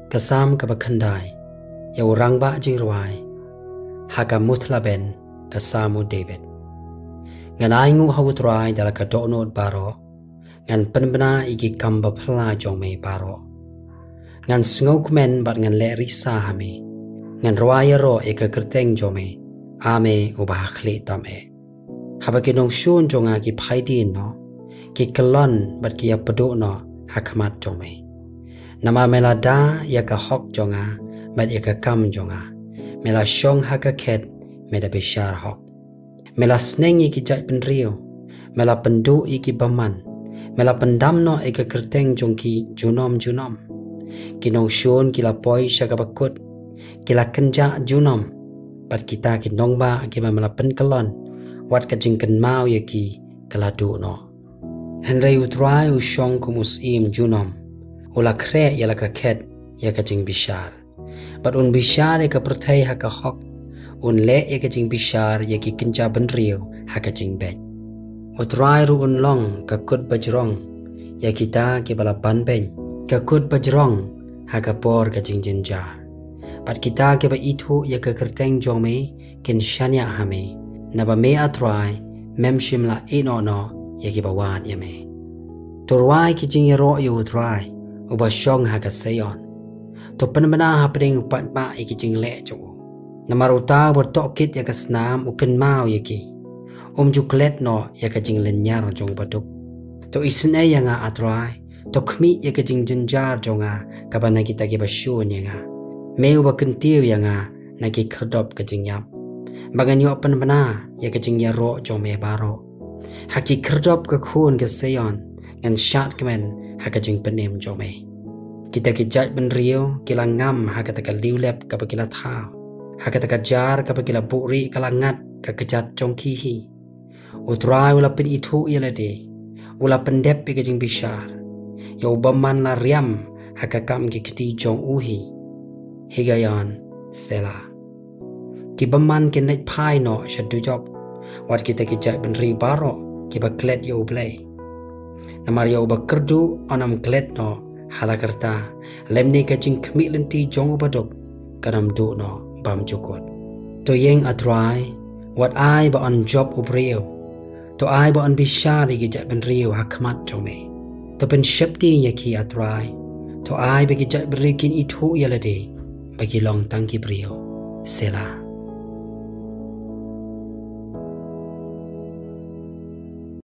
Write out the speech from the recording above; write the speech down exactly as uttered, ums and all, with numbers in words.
Ka Salm kaba khyndai. Ïa u rangbah jingrwai ha ka muthlaba, ka Salm u David. Ngan ainguh ha u Trai da la ka dohnud baroh, ngan pynbna ïa ki kam baphylla jong me baroh. Ngan sngewkmen bad ngan leh risa ha me, ngan rwai ïaroh ïa ka kyrteng jong me, A me uba ha khlieh tam eh. Haba ki nongshun jong nga ki phai dien noh, ki kyllon bad ki ïapduh noh ha khmat jong me. Namar me la da ïa ka hok jong nga bad ïa ka kam jong nga. Me la shong ha ka khet, me da bishar hok. Me la sneng ïa ki jaitbynriew, me la pynduh ïa ki bymman, me la pyndam noh ïa ka kyrteng jong ki junom junom. Ki nongshun ki la poi sha kaba kut, ki la kynjah junom, bad kita ki nongbah kiba me la pynkyllon, wat ka jingkynmaw ïa ki ka la duh noh. Hynrei u Trai u shong kum u syiem junom, u la khreh ïa la ka khet ïa ka jingbishar. Bad un bishar ïa ka pyrthei ha ka hok, un leh ïa ka jingbishar ïa ki kynja bynriew ha ka jingbeit. U Trai ruh un long ka kut bajrong ïa kita kiba la banbeiñ, ka kut bajrong ha ka por ka jingjynjar. Bad kita kiba ithuh ïa ka kyrteng jong me kin shaniah ha me, naba me A Trai mem shym la ïehnoh noh ïa kiba wad ïa me. To rwai ki jingïaroh ïa u Trai, uba shong ha ka Seion. To pynbna hapdeng u paidbah ïa ki jingleh jong u. Namar uta uba tohkit ïa ka snam u kynmaw ïa ki. Um ju klet noh ïa ka jinglynñiar jong u baduk. To isynei ïa nga A Trai, to khmih ïa ka jingjynjar jong nga kaba na kita kiba shun ïa nga. Me uba kyntiew ïa nga na ki khyrdop ka jingïap, ba ngan ïoh pynbna ïa ka jingïaroh jong me baroh. Ha ki khyrdop ka khun ka Seion ngan shad kmen ha ka jingpynim jong me. Kita ki jaitbynriew ki la ngam ha kata ka liewlep kaba ki la thaw, ha kata ka jar kaba ki la buhrieh ka la ngat ka kjat jong ki hi. U Trai u la pynithuh ïa lade, u la pyndep ïa ka jingbishar. Ïa u bymman la riam ha ka kam ki kti jong u hi. Higgaion. Selah. Ki bymman kin leit phai noh sha dujok, wat kita ki jaitbynriew baroh kiba klet ïa U Blei. Namar ïa uba kyrduh un ym klet noh ha la karta, lymne ka jingkhmih lynti jong u baduk kan ym duh noh bymjukut. To ïeng A Trai, wat ai ba un jop u briew. To ai ba un bishar ïa ki jaitbynriew ha khmat jong me. To pynsheptieng ïa ki A Trai. To ai ba ki jaitbynriew kin ithuh ïa lade ba ki long tang ki briew. Selah.